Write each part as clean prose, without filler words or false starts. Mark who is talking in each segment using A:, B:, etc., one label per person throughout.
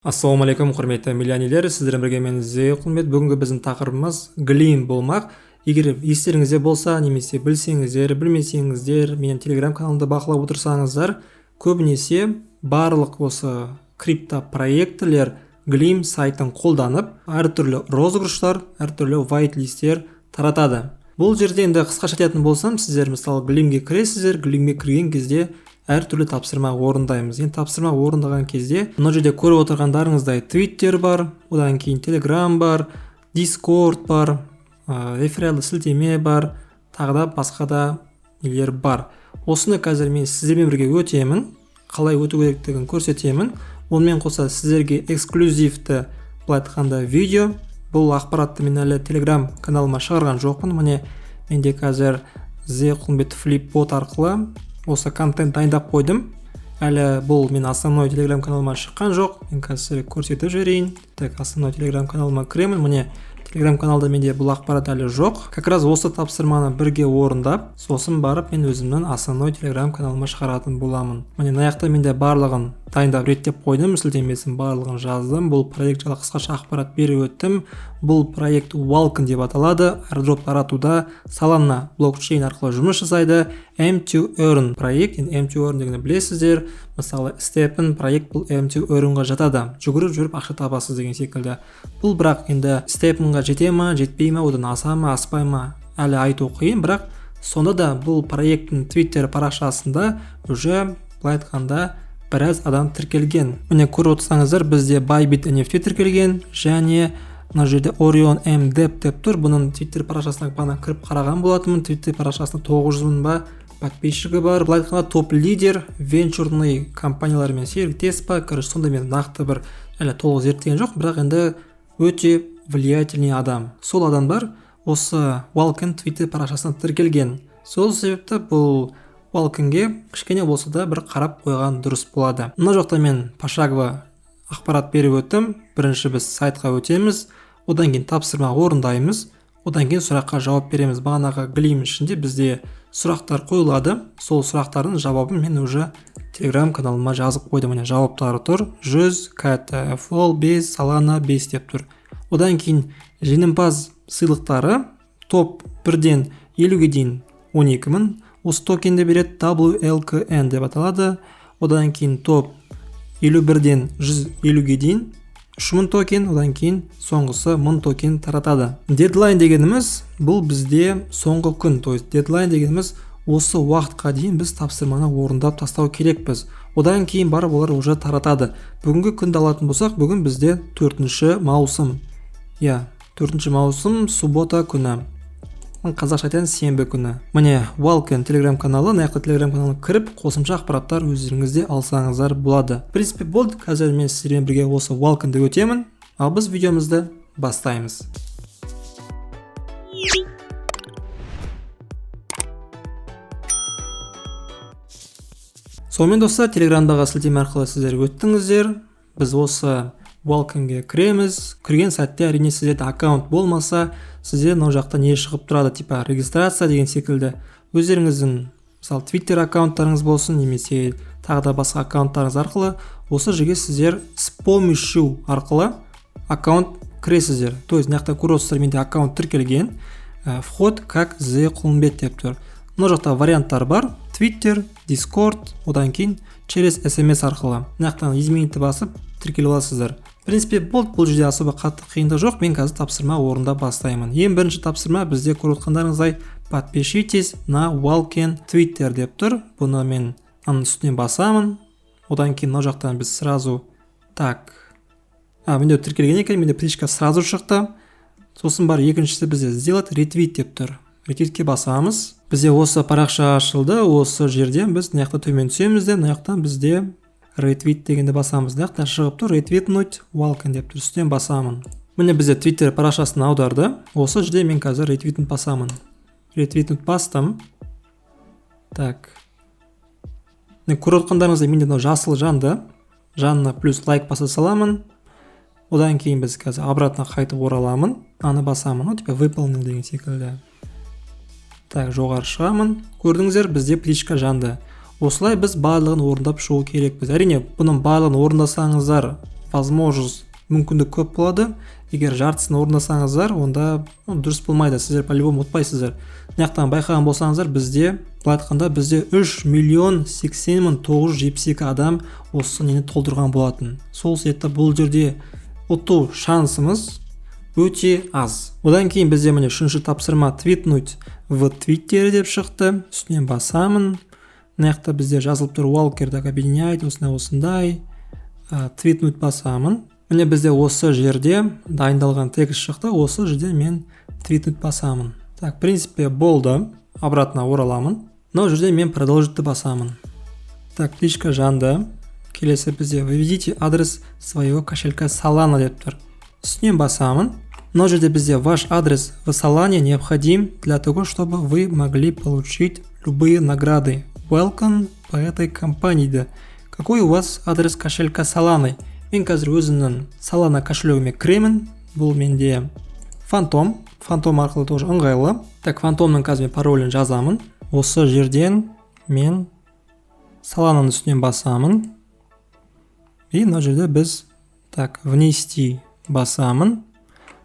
A: Ассалаумағалейкум, құрметті миллионерлер! Сіздермен бірге мен, Зе Құлмет. Бүгінгі біздің тақырыбымыз Gleam болмақ. Егер естеріңізде болса немесе білсеңіздер, білмесеңіздер, менің телеграм каналымды бақылап отырсаңыздар, көбінесе барлық осы крипто проектілер Gleam сайтын қолданып, әртүрлі розыгрыштар, әртүрлі вайт-листтер таратады. Бұл жерде енді қысқаша айтатын болсам, сіздер, мысалы, Gleamге кіресіздер. Gleamге кірген кезде әртүрлі тапсырма орындаймыз. Енді тапсырма орындаған кезде мына жерде көріп отырғандарыңыздай, Твиттер бар, одан кейін Телеграм бар, Дискорд бар, рефералды сілтеме бар, тағы да басқа да нелер бар. Осыны қазір мен сіздермен бірге өтемін, қалай өту керектігін көрсетемін. Онымен қоса сіздерге эксклюзивті, былай айтқанда, видео. Бұл ақпаратты мен әлі Телеграм каналыма шығарған жоқпын. Міне, менде қазір Зе Құлымбет флипбот арқылы осы контент дайындап қойдым. Әлі бұл мен основной Телеграм каналыма шыққан жоқ. Мен қазір сіздерге көрсетіп жіберейін. Так, основной Телеграм каналыма кіремін. Міне, Телеграм каналда менде бұл ақпарат әлі жоқ. Как раз осы тапсырманы бірге орындап, сосын барып мен өзімнің основной Телеграм каналыма шығаратын боламын. Міне, мына жақта менде барлығын дайындап, реттеп қойдым, сілтемесін барлығын жаздым. Бұл проект жайлы қысқаша ақпарат беріп өттім. Бұл проект Walken деп аталады. Airdrop таратуда Solana блокчейн арқылы жұмыс жасайды. M2 Earn проект. Енді M2 Earn дегенді білесіздер. Мысалы, STEPN проект, бұл M2 Earnға жатады, жүгіріп жүріп ақша табасыз деген секілді. Бұл бірақ енді STEPN-ға жете ма, жетпей ма, одан аса ма, аспай ма, әлі айту қиын. Бірақ сонда да бұл проекттің Твиттер парақшасында уже, былай айтқанда, біраз адам тіркелген. Міне, көріп отырсаңыздар, бізде Bybit NFT тіркелген және мына жерде Orion M Dep деп тұр. Бұның Твиттер парақшасына бағана кіріп қараған болатынмын. Твиттер парақшасында 900 мың ба подписчигі бар. Былай айтқанда, топ лидер, венчурный компаниялармен серіктес па, короче, сондай. Мен нақты бір әлі толық зерттеген жоқ, бірақ енді өте влиятельный адам. Сол адамдар осы Walken Твиттер парақшасына тіркелген. Сол себепті бұл Walkenге кішкене болса да бір қарап қойған дұрыс болады. Мына жақта мен пошагово ақпарат беріп өттім. Бірінші біз сайтқа өтеміз, одан кейін тапсырма орындаймыз, одан кейін сұраққа жауап береміз. Бағанағы Gleam ішінде бізде сұрақтар қойылады. Сол сұрақтардың жауабын мен уже Телеграм каналыма жазып қойдым. Міне, жауаптары тұр: 100 КТФЛ 5 Solana 5 деп тұр. Одан кейін жеңімпаз сыйлықтары: топ 1-ден 50-ге дейін 12 мың осы токенді береді, WLKN деп аталады. Одан кейін топ 51-ден 150-ге дейін 3000 токен, одан кейін соңғысы 1000 токен таратады. Дедлайн дегеніміз бұл бізде соңғы күн, то есть дедлайн дегеніміз осы уақытқа дейін біз тапсырманы орындап тастау керекпіз, одан кейін барып олар уже таратады. Бүгінгі күнді алатын болсақ, бүгін бізде 4 маусым, иә, 4 маусым, суббота күні, қазақша айтайын, сенбі күні. Міне, Walken Телеграм каналы. Мына жақта Телеграм каналына кіріп, қосымша ақпараттар өздеріңіз де алсаңыздар болады. В принципе, болды. Қазір мен сіздермен бірге осы Walkenді өтемін, ал біз видеомызды бастаймыз. Сонымен, достар, Телеграмдағы сілтеме арқылы сіздер өттіңіздер. Біз осы Walkenге кіреміз. Кірген сәтте, әрине, сіздерде аккаунт болмаса, сізде мынау жақта не шығып тұрады, типа регистрация деген секілді. Өздеріңіздің, мысалы, Твиттер аккаунттарыңыз болсын немесе тағы да басқа аккаунттарыңыз арқылы осы жерге сіздер с помощью арқылы аккаунт кіресіздер. То есть мына жақта көріп отырсыздар, менде аккаунт тіркелген, вход как Зе Құлымбет деп тұр. Мына жақта варианттар бар: Твиттер, Дискорд, одан кейін через СМС арқылы. Мына жақтан изменить басып, тіркеліп аласыздар. В принципе, болды, бұл жерде особо қатты қиындық жоқ. Мен қазір тапсырма орындап бастаймын. Ең бірінші тапсырма бізде, көріп отқандарыңыздай, «Подпишитесь на Walken Twitter» деп тұр. Бұны мен аның үстінен басамын. Одан кейін мына жақтан біз сразу, так, а менде тіркелген екен, менде птичка сразу шықты. Сосын бар, екіншісі бізде «Сделать ретвит» деп тұр. Ретвитке басамыз. Бізде осы парақша ашылды. Осы жерден біз мына жақта төмен түсеміз де, мына жақтан бізде ретвит дегенді басамыз. Мына жақтан шығып тұр, «Ретвитнуть Walken» деп тұр, үстінен басамын. Міне, бізде Твиттер парақшасын аударды. Осы жерде мен қазір ретвитнуть басамын. Ретвитнуть бастым. Так, міне, көріп отқандарыңыздай, менде мынау жасыл жанды, жанына плюс лайк баса саламын. Одан кейін біз қазір обратно қайтып ораламын, аны басамын, ну, типа выполнил деген секілді. Так, жоғары шығамын. Көрдіңіздер, бізде птичка жанды. Осылай біз барлығын орындап шығу керекпіз. Әрине, бұның барлығын орындасаңыздар, Возможность, мүмкіндік көп болады. Егер жартысын орындасаңыздар, онда, ну, дұрыс болмайды, сіздер по любому ұтпайсыздар. Мына жақтан байқаған болсаңыздар, бізде, былай айтқанда, бізде 3 080 972 адам осы нені толтырған болатын. Сол себепті бұл жерде ұту шансымыз өте аз. Одан кейін бізде, міне, үшінші тапсырма «Твитнуть в Твиттере» деп шықты. Үстінен басамын. Мына жақта бізде жазылып тұр: «Walker так объединяет», осындай, осындай. Твитнуть басамын. Міне, бізде осы жерде дайындалған текст шықты. Осы жерде мен твитнуть басамын. Так, в принципе, болды. Обратно ораламын. Мынау жерде мен продолжить басамын. Так, птичка жанды. Келесі бізде «Введите адрес своего кошелька Solana» деп тұр. Үстінен басамын. Мынау жерде бізде «Ваш адрес в Solana необходим для того, чтобы вы могли получить любые награды Welcome по этой компании» дейді. Какой у вас адрес кошелька Solana? Мен қазір өзімнің Solana кошелегіме кіремін. Бұл менде Фантом. Фантом арқылы тоже ыңғайлы. Так, Фантомның қазір мен паролін жазамын. Осы жерден мен Солананың үстінен басамын. И мына жерде біз, так, внести басамын.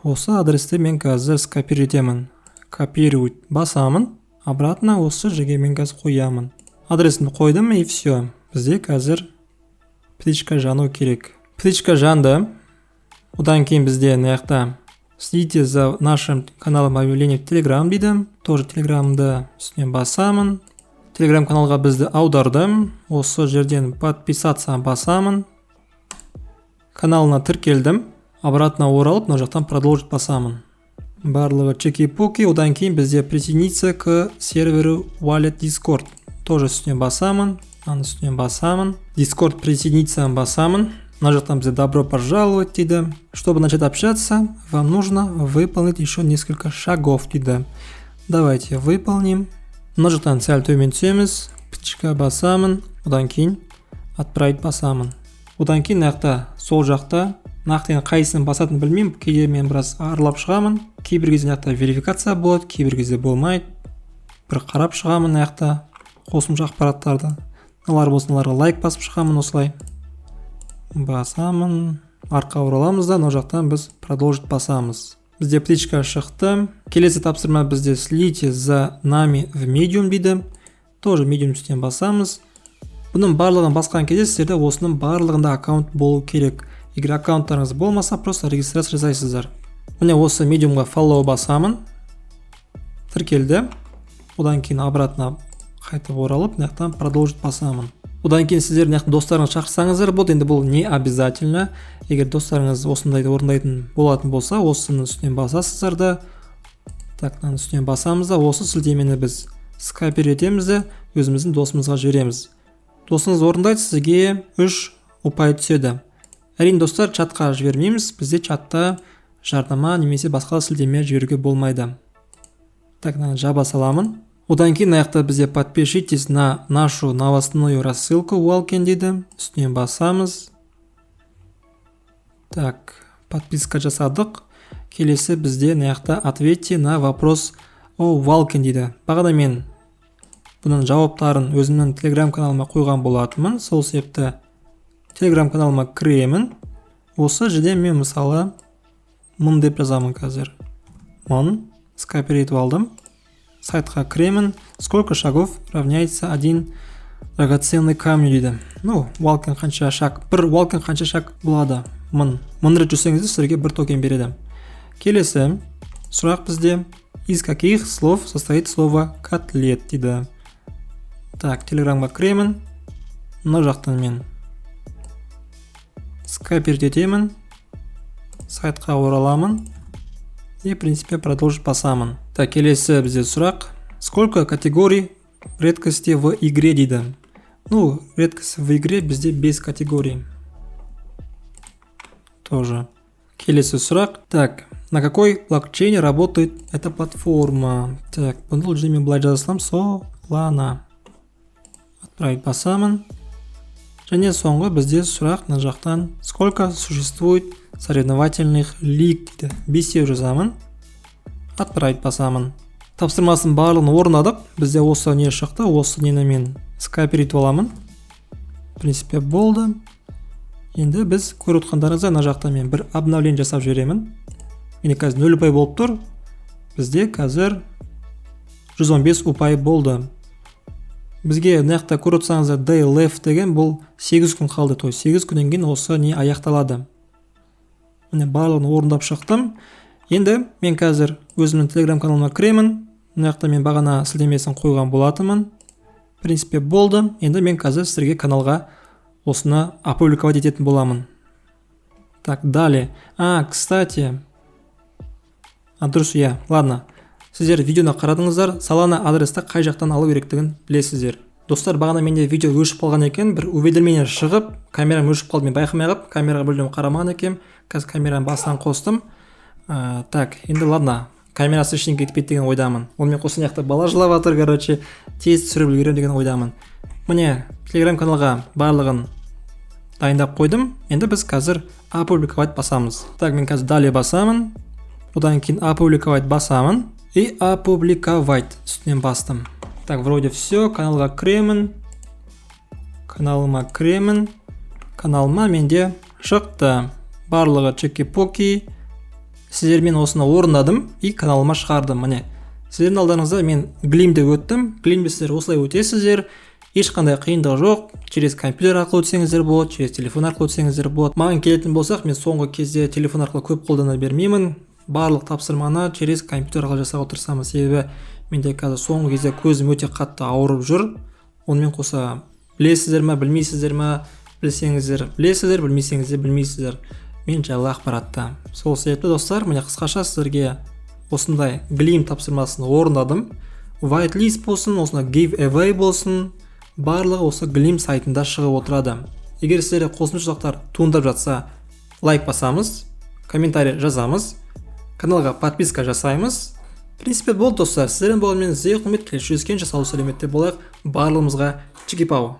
A: Осы адресті мен қазір скопировать етемін. Копировать басамын. Обратно осы жерге мен қазір қоямын. Адресімді қойдым, и все. Бізде қазір птичка жану керек. Птичка жанды. Одан кейін бізде мына жақта «Следите за нашим каналом объявлений в Телеграм» дейді. Тоже Телеграмды үстінен басамын. Телеграм каналға бізді аударды. Осы жерден подписаться басамын. Каналына тіркелдім. Обратно оралып, мына жақтан продолжить басамын. Барлығы чеки пуки. Одан кейін бізде «Присоединиться к серверу Wallet Discord». Тоже үстінен басамын. Мынаның үстінен басамын. Discord присоединиться басамын. Мына жақтан бізде «Добро пожаловать» дейді. «Чтобы начать общаться, вам нужно выполнить еще несколько шагов» дейді. Давайте выполним. Мына жақтан сәл төмен түсеміз. Птичка басамын. Одан кейін отправить басамын. Одан кейін мына жақта, сол жақта, нақты енді қайсысын басатынын білмеймін. Кейде мен біраз аралап шығамын. Кейбір кезде мына жақта верификация болады, кейбір кезде болмайды. Бір қарап шығамын мына жақта қосымша ақпараттарды. Мыналар болсын, мыналарға лайк басып шығамын. Осылай басамын. Арқа ораламыз да, мына жақтан біз продолжить басамыз. Бізде птичка шықты. Келесі тапсырма бізде «Следите за нами в Медиум» дейді. Тоже Медиум үстінен басамыз. Бұның барлығын басқан кезде сіздерде осының барлығында аккаунт болу керек. Егер аккаунттарыңыз болмаса, просто регистрация жасайсыздар. Міне, осы Медиумға follow басамын. Тіркелді. Одан кейін обратно қайтып оралып, мына жақтан продолжить басамын. Одан кейін сіздер мына жақта достарыңызды шақырсаңыздар болады. Енді бұл не обязательно. Егер достарыңыз осындайды орындайтын болатын болса, осының үстінен басасыздар да. Так, мынаның үстінен басамыз да, осы сілтемені біз скопировать етеміз де, өзіміздің досымызға жібереміз. Досыңыз орындайды, сізге үш ұпай түседі. Әрине, достар, чатқа жібермейміз. Бізде чатта жарнама немесе басқа сілтеме жіберуге болмайды. Так, мынаны жаба саламын. Одан кейін мына жақта бізде «Подпишитесь на нашу новостную рассылку Walken» дейді. Үстінен басамыз. Так, подписка жасадық. Келесі бізде мына жақта «Ответьте на вопрос о Walken» дейді. Бағана мен бұның жауаптарын өзімнің Телеграм каналыма қойған болатынмын. Сол себепті Телеграм каналыма кіремін. Осы жерде мен, мысалы, 1000 деп жазамын. Қазір 1000 скопировать етіп алдым. Сайтқа кіремін. «Сколько шагов равняется один драгоценный камню?» дейді. Ну, Walken қанша шаг, бір Walken қанша шаг болады? 1000. 1000 рет жүрсеңіз, сіздерге бір токен береді. Келесі сұрақ бізде «Из каких слов состоит слово котлет?» дейді. Так, Телеграмға кіремін. Мына жақтан мен скопировать етемін. Сайтқа ораламын и, в принципе, продолжить басамын. Так, келесі бізде сұрақ «Сколько категорий редкости в игре?» дейді. Ну, редкость в игре бізде 5 категорий тоже. Келесі сұрақ. Так, «На какой блокчейне работает эта платформа?» Так, бұны жерде мен былай жаза саламын: Solana. Отправить басамын. Және соңғы бізде сұрақ мына жақтан «Сколько существует соревновательных лиг?» дейді. Бесеу жазамын. Отправить басамын. Тапсырмасын барлығын орындадық. Бізде осы не шықты. Осы нені мен скопировать етіп аламын. В принципе, болды. Енді біз көріп отырғандарыңыздай, мына жақта мен бір обновление жасап жіберемін. Міне, қазір 0 ұпай болып тұр, бізде қазір 115 ұпай болды. Бізге мына жақта көріп отырсаңыздар, day left деген, бұл 8 күн қалды, то есть 8 күннен кейін осы не аяқталады. Міне, барлығын орындап шықтым. Енді мен қазір өзімнің Телеграм каналыма кіремін. Мына жақта мен бағана сілтемесін қойған болатынмын. В принципе, болды. Енді мен қазір сіздерге каналға осыны опубликовать ететін боламын. Так, далее. А, кстати, а, дұрыс, иә, ладно, сіздер видеоны қарадыңыздар, Солана адресті қай жақтан алу керектігін білесіздер. Достар, бағана менде видео өшіп қалған екен, бір уведомление шығып, камерам өшіп қалды. Мен байқамай қалып, камераға мүлдем қарамаған екенмін. Қазір камераны басынан қостым. Так, енді ладно, камерасы ештеңе кетпейді деген ойдамын. Онымен қоса мына жақта бала жылап жатыр. Короче, тез түсіріп үлгеремін деген ойдамын. Міне, Телеграм каналға барлығын дайындап қойдым. Енді біз қазір опубликовать басамыз. Так, мен қазір далее басамын, одан кейін опубликовать басамын и опубликовать үстінен бастым. Так, вроде все. Каналға кіремін, каналыма кіремін. Каналыма менде шықты барлығы чеки поки. Сіздермен осыны орындадым и каналыма шығардым. Міне, сіздердің алдарыңызда мен Глимде өттім. Глимде сіздер осылай өтесіздер, ешқандай қиындығы жоқ. Через компьютер арқылы өтсеңіздер болады, через телефон арқылы өтсеңіздер болады. Маған келетін болсақ, мен соңғы кезде телефон арқылы көп қолдана бермеймін, барлық тапсырманы через компьютер арқылы жасауға тырысамын. Себебі менде қазір соңғы кезде көзім өте қатты ауырып жүр. Онымен қоса, білесіздер ма, білмейсіздер ма, білсеңіздер білесіздер, білмесеңіздер білмейсіздер мен жайлы ақпаратты. Сол себепті, достар, міне, қысқаша сіздерге осындай Глим тапсырмасын орындадым. Whitelist болсын, осындай giveaway болсын, барлығы осы Глим сайтында шығып отырады. Егер сіздерде қосымша сұрақтар туындап жатса, лайк басамыз, комментарий жазамыз, каналға подписка жасаймыз. В принципе, болды, достар. Сіздермен болған мен, Зе Құрмет. Келесі жүздескенше сау сәлеметте болайық. Барлығымызға чики пау.